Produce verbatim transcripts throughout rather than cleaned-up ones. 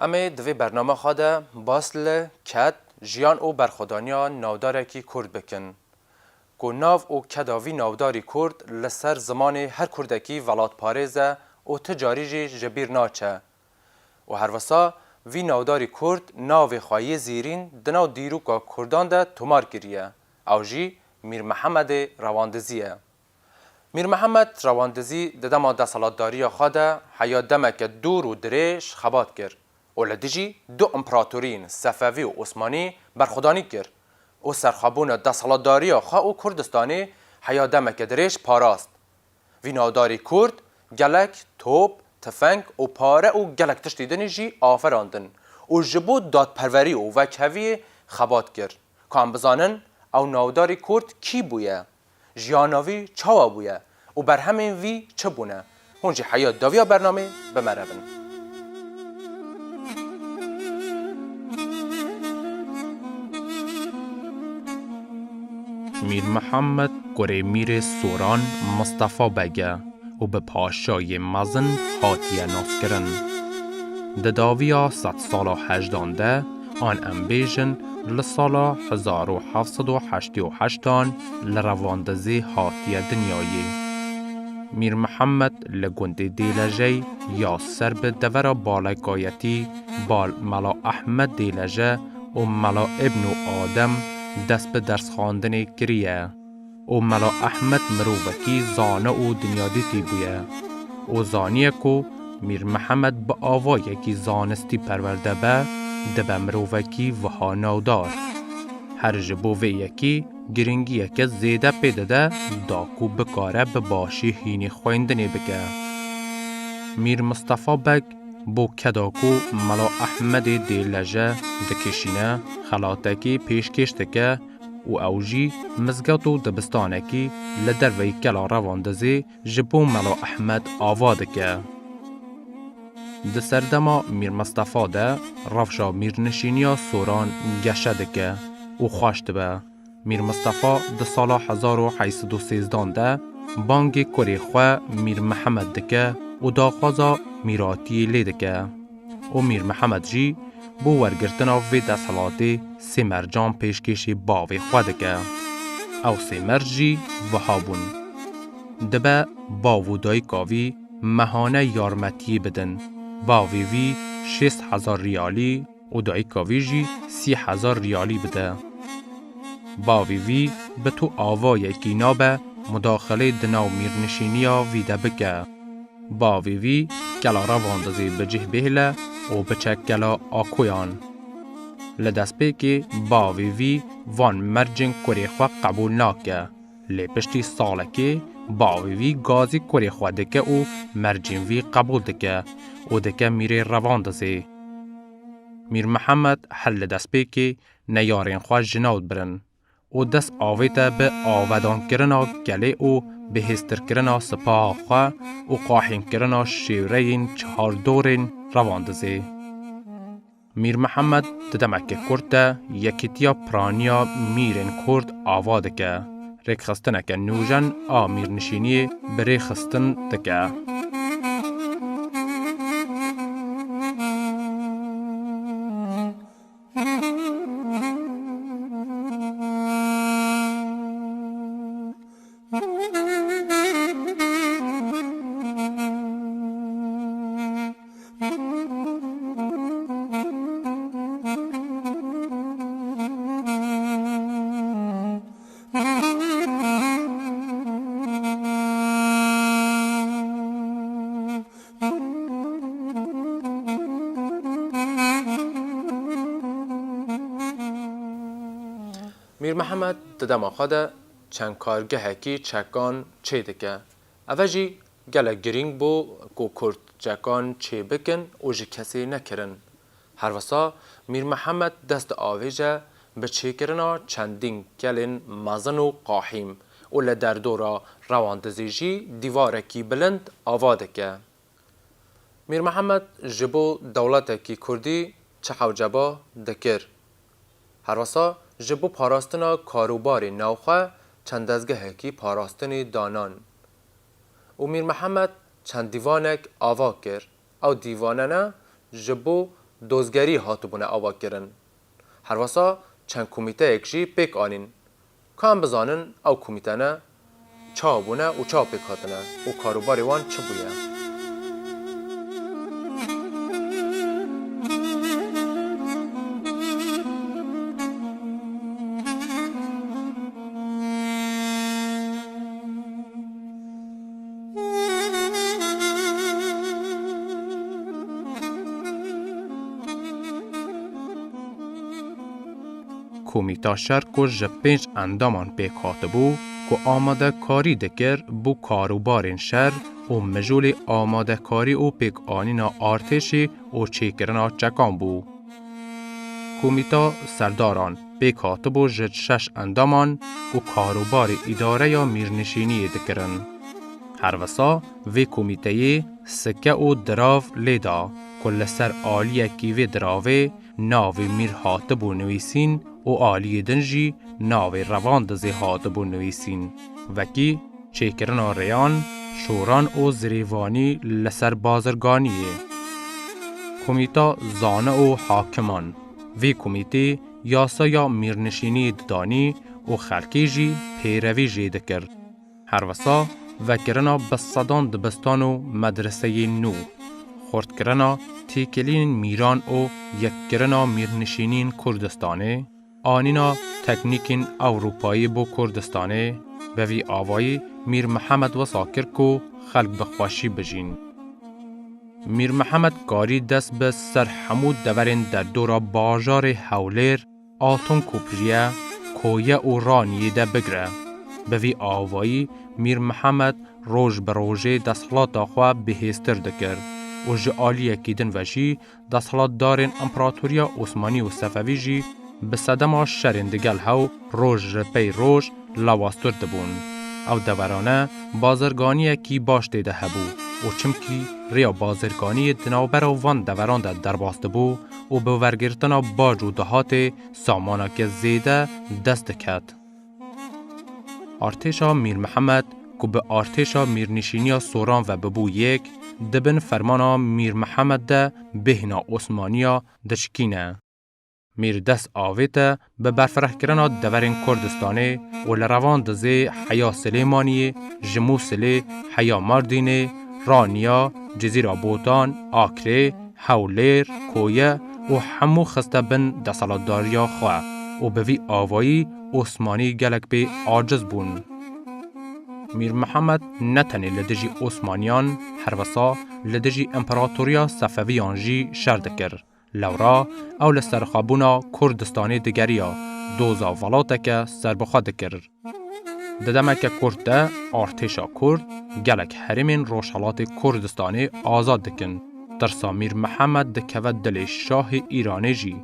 Em ê di vê bername xwe de bas li ked, jiyan û berxwedaniya navdarekî Kurd bikin, ku nav û keda vî navdarî Kurd li ser zimanê her Kurdekî velatparêz e û ti carî jî ji bîr naçe. Û herwisa vî navdarî Kurd navê xwe yê zêrîn di nav dîroka Kurdan de tomar kiriye. Ew jî Mîr Mihemedê Rewandizî ye. Mîr Mihemed Rewandizî di dema desthilatdariya xwe de heya demeke dûr û dirêj xebat kir û li dijî du împeratoriyên Sefevî û Osmanî berxwedanî kir û serxwebûna desthilatdariya xwe û Kurdistanê heya demeke dirêj parast. Vî navdarî Kurd gelek top, tifeng û pare û gelek tiştî dinê jî aferandin û ji bo dadperwerî û wekheviyê xebat kir. Ku em bizanin ew navdarî Kurd kî bûye, jiyana vî çawa bûye û berhemên vî çi bûne, hûn jî heya dawiya bernamê bi me re bin. Mîr Mihemed kurê Mîrê Soran Mistefa Beg e û bi paşayê mezin hatiye naskirin. Di dawiya sedsala hejdan de, an em bêjin li sala hezar û heft sed û heştê û heştan li Rewandizê hatiye dinyayê. Mîr Mihemed li gundê Dêlejey ya ser bi devera balekayetî bal Mela Ehmed Dêleje û Mela Îbnû Adem dest bi dersxwendinê kiriye û Mela Ehmed mirovekî zana û dinyadîtî bûye û zaniye ku Mîr Mihemed bi avayekî zanistî perwerde be, dibe mirovekî wiha navdar. Her ji bo vê yekî giringiyeke zêde pê dide da ku bikare bi başî hînî xwendinê bike. Mîr Mistefa Beg bo keda ku Mela Ehmedê Dêleje dikişîne, xelatekî pêşkêş dike û ew jî mizget û dibistanekî li derveyî Kela Rewandizê ji bo Mela Ehmed ava dike. Di serdema Mîr Mistefa de rewşa mîrnişîniya Soran geşe dike û xweş dibe. Mîr Mistefa di sala hezar û heyt sed û sêzdan de bangê kurê xwe Mîr Mihemed dike û daxwaza mîratiyê lê dike û Mîr Mihemed jî bo wergirtina vê desthilatê sê mercan pêşkêşî bavê xwe dike. Ew sê merc jî wiha bûn: Dibe bav û dayika vî mehane yarmetiyê bidin. Bavê vî şêst hezar riyalî û dayika vî jî sî hezar riyalî bide. Bavê vî bi tu avayekî nabe mudaxilê di nav mîrnişîniya vî de bike. Bavê vî Kela Rewandizê bi cih bihêle û biçe Kela Akoyan. Li destpêkê bavê vî van mercên kurê xwe qebûl nake. Lê piştî salekê bavê vî gazî kurê xwe dike û mercên vî qebûl dike û dike Mîrê Revandizê. Mîr Mihemed her li destpêkê neyarên xwe ji nav dibirin û dest avête bi avedankirina kelê û bihêztirkirina sipaha xwe û qahînkirina şêwreyên çihar dorên Revandizê. Mîr Mihemed di demeke kurt de yekîtiya piraniya mîrên Kurd ava dike, rêkxistineke nûjen a mîrnişîniyê bi rê xistin dike. Mîr Mihemed di dema xwe de çend kargehekî çekan çêdike. Eve jî gelek girîng bû ku Kurd çekan çêbikin û ji kesê nekirin. Herwisa Mîr Mihemed dest diavêje bi çêkirina çendîn kelên mezin û qahîm û li derdora Rewandizê jî dîvarekî bilind ava dike. Mîr Mihemed ji bo dewletekî Kurdî çi hewceba dikir. Herwisa ji bo parastina karûbarê navxwe çend dezgehekî parastinê danan û Mîr Mihemed çend dîvanek ava kir. Ew dîvanene ji bo dozgerî hatibûne avakirin. Herwesa çend komîteyek jî pêk anîn. Ka em bizanin ew komîtene çawa bûne û çawa pêk hatine û karûbarê wan çi bûye. Komîta şer ku ji pênc endaman pêk hatibû, ku amadekarî dikir bo karûbarên şer û mijûlê amadekarî û pêkanîna artêşê û çêkirina çekan bû. Komîta serdaran pêk hatibû ji şeş endaman ku karûbarê îdareya mîrnişîniyê dikirin. Herwisa vê komîteyê sike û dirav lê da ku li ser aliyekî vê diravê navê mîr hatibû nivîsîn û aliyê din jî navê revandizê hatibû nivîsîn. Wekî çêkirina rêyan, şoran û zirêvanî li ser bazirganiyê. Komîta zane û hakiman. Vê komîtê yasaya mîrnişînî didanî û xelkê jî pêrevî jê dikir. Herwisa vekirina bi sedan dibistan û medreseyên nû, xurtkirina têkiliyên mîran û yekkirina mîrnişînîn Kurdistanê, anîna teknîkên Ewropayî bo Kurdistanê, bi vî avayî Mîr Mihemed wisa kir ku xelk bi xweşî bijîn. Mîr Mihemed karî dest bi ser hemû deverên derdora bajarê Hewlêr, Altûnkopliye, Koye û Raniyê de bigire. Bi vî avayî Mîr Mihemed roj bi rojê desthilata xwe bihêztir dikir û ji aliyekî din ve jî desthilatdarên Împeratoriya Osmanî û Sefevî jî bi sedema şerên digel hew roj ji pey roj lawaztir dibûn. Ew deverane bazirganiyekî baş tê de hebû û çimkî rêya bazirganiyê di navbera van deveran de derbas dibû û bi wergirtina bac û dahatê samaneke zêde dest diket. Artêşa Mîr Mihemed ku bi artêşa mîrnişîniya Soran ve bibû yek, di bin fermana Mîr Mihemed de bêhna Osmaniya dişikîne. Mîr dest avête bi berfirehkirina deverên Kurdistanê û li Revandizê heya Silêmaniyê, ji Mûsilê heya Mardînê, Raniya, Cizîra Botan, Akrê, Hewlêr, Koye û hemû xiste bin desthilatdariya xwe û bi vî avayî Osmanî gelek pê aciz bûn. Mîr Mihemed ne tenê li dijî Osmaniyan, herwesa li dijî Împeratoriya Sefeviyan jî şer dikir. Lewra ew li serxwebûna Kurdistanê digeriya, doza welateke serbixwe dikir. Di demeke kurt de artêşa Kurd gelek herêmên Rojhelatê Kurdistanê azad dikin. Tirsa Mîr Mihemed dikeve dilê Şahê Îranê jî.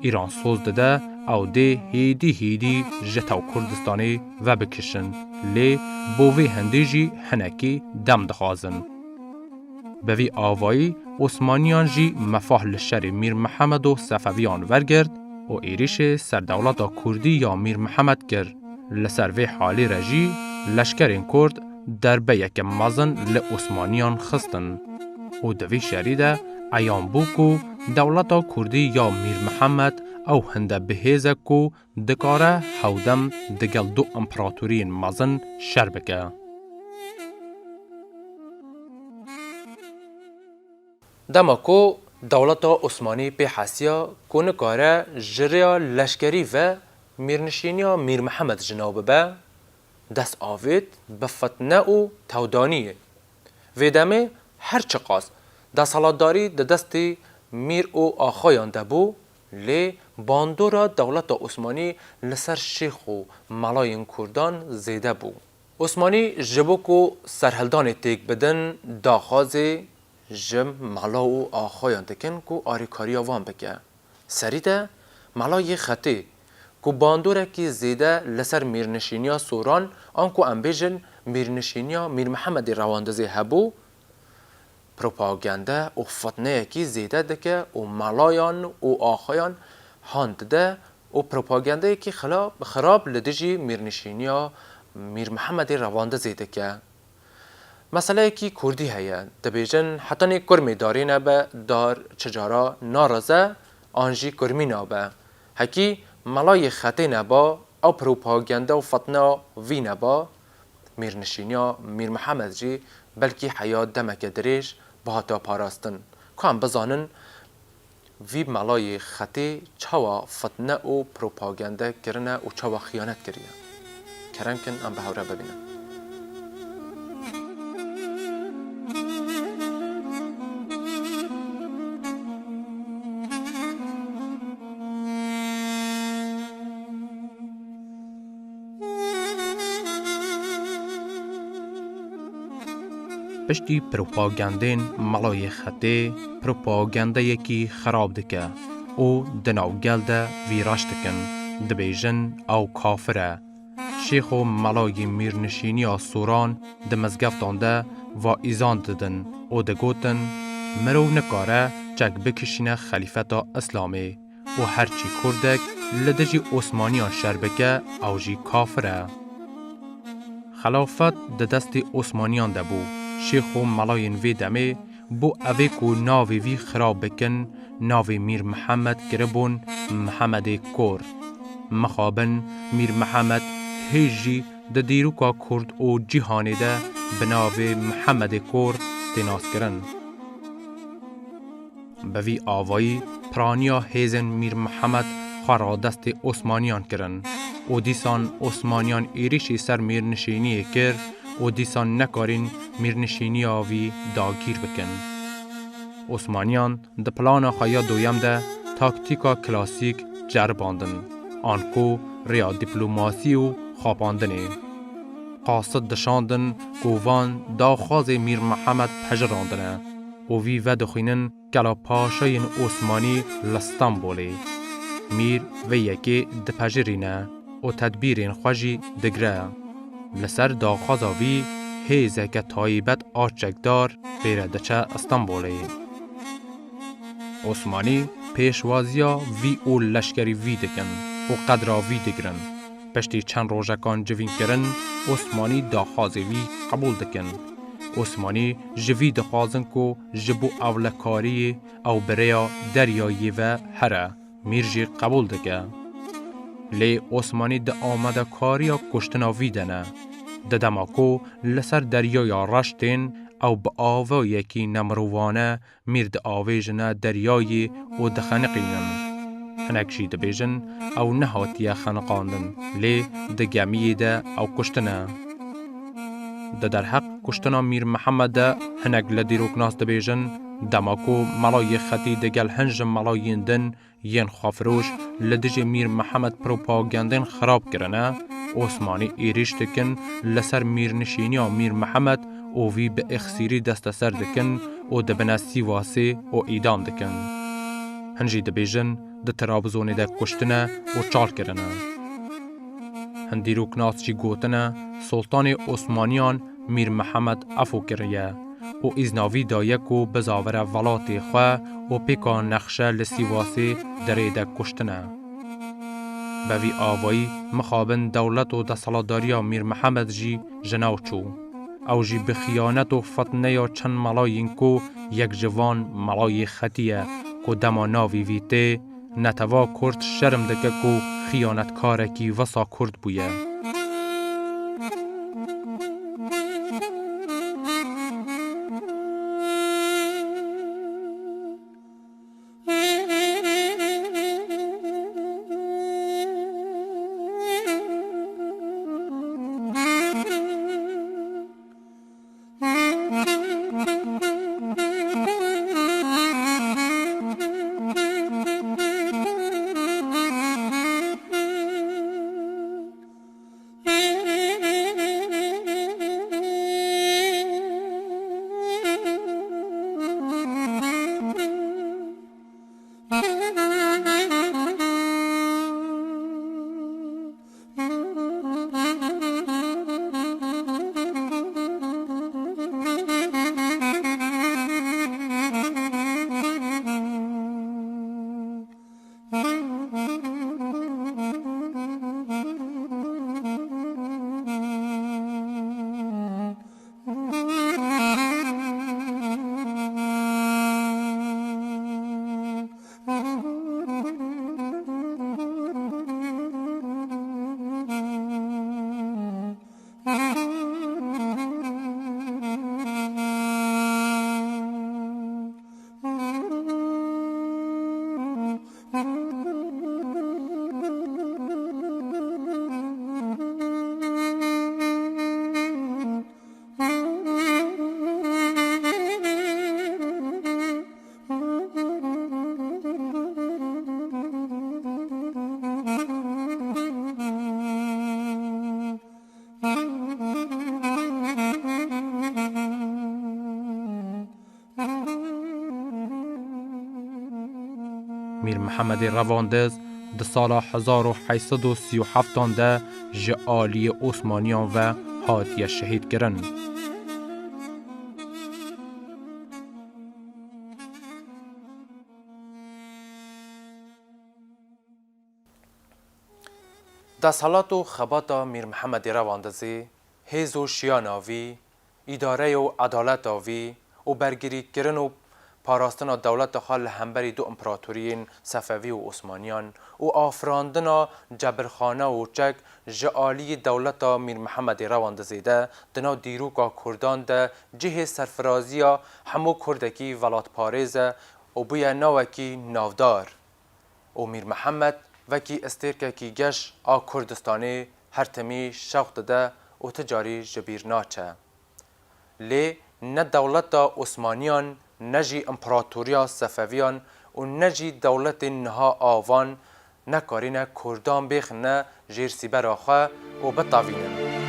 Îran soz dide, ew dê hêdî hêdî ji tev Kurdistanê vebikişin. Lê bo vê hindê jî hinekî dem dixwazin. Bi vî avayî Osmaniyan jî mefah li şerê Mîr Mihemed û Sefeviyan wergirt û êrîşê ser dewleta Kurdî ya Mîr Mihemed kir. Li ser vê halê re jî leşkerên Kurd derbeyeke mezin li Osmaniyan xistin û di vî şerî de eyan bû ku dewleta Kurdî ya Mîr Mihemed ew hinde bihêz e ku dikare hewdem digel du împeratoriyên mezin şer bike. Dema ku dewleta Osmanî pê hesiya ku nikare ji rêya leşkerî ve mîrnişîniya Mîr Mihemed ji nav bibe, dest avêt bi fitne û tewdaniyê. Vê demê her çiqas desthilatdarî di destê mîr û axayan de bû, lê bandora dewleta Osmanî li ser şêx û melayên Kurdan zêde bû. Osmanî ji bo ku serhildanê têk bidin, daxwazê ji mela û axayan dikin ku arêkariya wan bike. Serî de mela yê Xetê ku bandorekî zêde li ser mîrnişîniya Soran, anku em bêjin mîrnişîniya Mîr Mihemedê Rewandizê hebû, propagande û fitneyekî zêde dike û melayan û axayan han dide û propagandeyekî xila-, xirab li dijî mîrnişîniya Mîr Mihemedê Rewandizê dike. Meseleyekî kurdî heye, dibêjin hetanî kurmê darê nebe, dar çi cara narize, an jî kurmî nabe. Hekî melayê xetê neba, ew propaganda û fitna vî neba, mîrnişîniya Mîr Mihemed jî belkî heya demeke dirêj bihata parastin. Ku em bizanin, vî melayê xetê çawa fitne û propagande kirine û çawa xiyanet kiriye. Kerem kin, em bi hev re bibînin. Piştî propagandên melayê xetê, propagandeyekî xirab dike û di nav gel de vî reş dikin, dibêjin ew kafir e. Şêx û melayê mîrnişîniya Soran di mizgeftan de vaîzan didin û digotin, mirov nikare çek bikişîne xelîfeta Îslamê û her çî kurdek li dijî Osmaniyan şer bike, ew jî kafir e. Xelafet di destê Osmaniyan de bû. Şêx û melayên vê demê bo evê ku navê vî xirab bikin, navê Mîr Mihemed kiribûn Mihemedê Kor. Mixabin Mîr Mihemed hê jî di dîroka kurd û cîhanê de bi navê Mihemedê Kor tê naskirin. Bi vî avayî piraniya hêzên Mîr Mihemed xwe radestê Osmaniyan kirin û dîsan Osmaniyan êrîşî ser mîrnişîniyê kir û dîsan nekarîn mîrnişîniya vî dagîr bikin. Osmaniyan di plana xwe ya doyem de taktîka klasîk ceribandin, anku rêya dîplomasî û xapandinê. Qasid dişandin ku van daxwazê Mîr Mihemed pejirandine û vî vedixwînin kela paşayên Osmanî li Stenbolê. Mîr vê yekê dipejirîne û tedbîrên xwe jî digire. Li ser daxwaza vî hêzeke taybet a çekdar pê re diçe Stenbolê. Osmanî pêşwaziya vî û leşkerî vî dikin û qedra vî digirin. Piştî çend rojekan civînkirin, Osmanî daxwazê vî qebûl dikin. Osmanî ji vî dixwazin ku ji bo ewlekariyê ew bi rêya deryayê ve here. Mîr jî qebûl dike. Lê Osmanî di amadekariya kuştina vî de ne. Di dema ku li ser deryaya Reş tên, ew bi avayekî nemirovane Mîr diavêjine deryayê û dixeniqînin. Hinek jî dibêjin ew nehatiye xeniqandin, lê di gemiyê de ew kuştine. Di derheq kuştina Mîr Mihemed de hinek li dîroknas dibêjin, dema ku melayê xetî digel hin ji melayên din yên xwefiroş li dijî Mîr Mihemed propagandên xirab kirine, Osmanî êrîş dikin li ser mîrnişîniya Mîr Mihemed û vî bi ixsîrî desteser dikin û dibine Sîwasê û îdam dikin. Hin jî dibêjin di Trabzonê de kuştine û çal kirine. Hin dîroknas jî gotine, Sultanê Osmaniyan Mîr Mihemed efû kiriye û îzna vî daye ku bizavire welatê xwe û pêka nexşe li Sîwasê di rê de kuştine. Bi vî avayî mixabin dewlet û desthilatdariya Mîr Mihemed jî ji nav çû. Ew jî bi xiyanet û fitneya çend melayên ku yek ji van melayê xetî ye ku dema navê vî tê, Neteva Kurd şerm dike ku xiyanetkarekî wisa Kurd bûye. Mîr Mihemedê Revandiz di sala hezar û heyt sed û sî û heftan de ji aliyê Osmaniyan ve hatiye şehîdkirin. Desthilat û xebata Mîr Mihemedê Revandizê, hêz û şiyana vî, îdareya û edaleta vî û bergirîkirin û parastina dewleta xwe li hemberî du împeratoriyên Sefevî û Osmaniyan û afirandina cebirxane û çek ji aliyê dewleta Mîr Mihemedê Revandizê de di nav dîroka Kurdan de cihê serfiraziya hemû Kurdekî welatparêz e û bûye navekî navdar. û Mîr Mihemed wekî estêrkekî geş a Kurdistanê her timî şewq dide û ti carî ji bîr naçe. Lê ne dewleta Osmaniyan, ne jî împeratoriya Sefeviyan û ne jî dewletên niha avan nekarîne Kurdan bêxine jêr sîbera xwe û bitevînin.